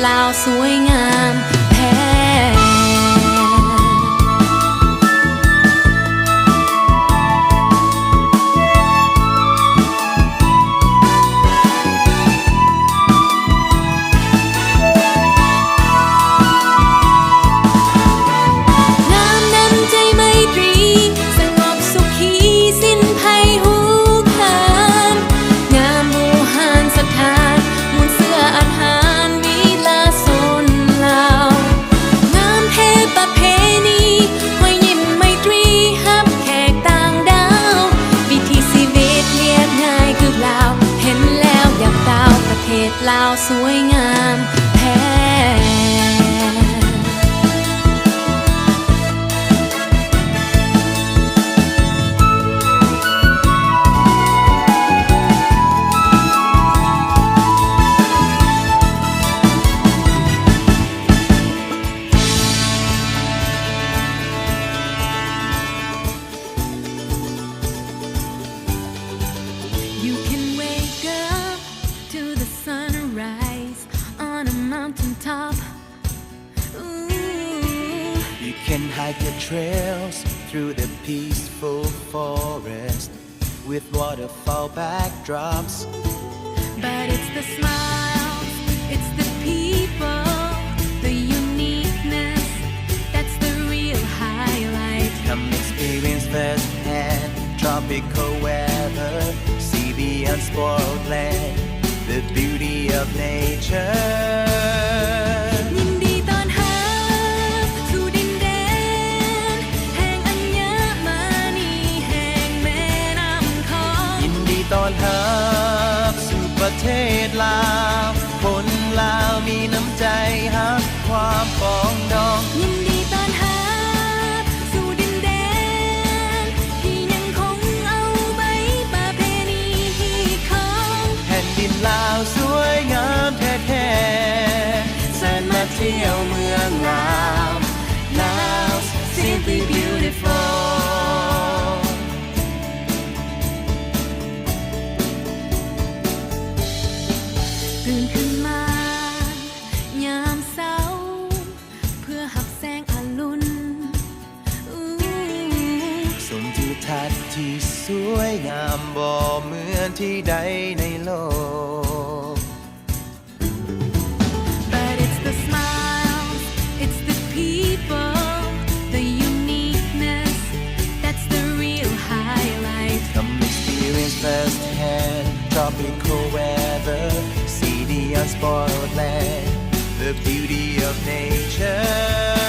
ລາວສວຍງາມແທ້. ງາມນ້ຳໃຈໄມຕີ ສະຫງົບສຸຂີ ສິ້ນໄພຫູກຫານ ງາມບູຮານສະຖານ ມູນເຊື້ອອາຫານ ວິລະຊົນລາວ ງາມແທ້ປະເພນີ ຮອຍຍິ້ມໄມຕີ ຮັບແຂກຕ່າງດ້າວ ວິຖີຊີວິດລຽບງ່າຍຄືລາວ ເຫັນແລ້ວຢາກຕ່າວ ປະເທດລາວສວຍງາມແທ້. You can wake up to the sunrise on a mountain top. Ooh. You can hike your trails through the peaceful forest with waterfall backdrops. But it's the smiles, it's the people, the uniqueness, that's the real highlight. Come experience firsthand tropical weather, see the unspoiled land, the beauty of nature. ຍິນດີຕ້ອນຮັບສູ່ດິນແດນແຫ່ງອັນຍະມະນີ ແຫ່ງແມ່ນ້ຳຂອງ. ຍິນດີຕ້ອນຮັບສູ່ປະເທດລາວ, ຄົນລາວມີນ້ຳໃຈຮັກຄວາມປອງດອງ. ຍິນດີຕ້ອນຮັບສູ່ດິນແດນ ທີ່ຍັງຄົງເອົາໃບປະເພນີຮີດຄອງ. ແຜ່ນດິນລາວສວຍງາມແທ້ໆ ເຊີນມາທ່ຽວເມືອງງາມ. Laos simply beautiful. ຕື່ນຂຶ້ນມາຍາມເຊົ້າ ເພື່ອຮັບແສງອາລຸນ. ຊົມທິວທັດທີ່ສວຍງາມບໍ່ເໝືອນທີ່ໃດໃນໂລກ. But it's the smiles, it's the people, the uniqueness, that's the real highlight. Come experience firsthand tropical weather, see the unspoiled land, the beauty of nature.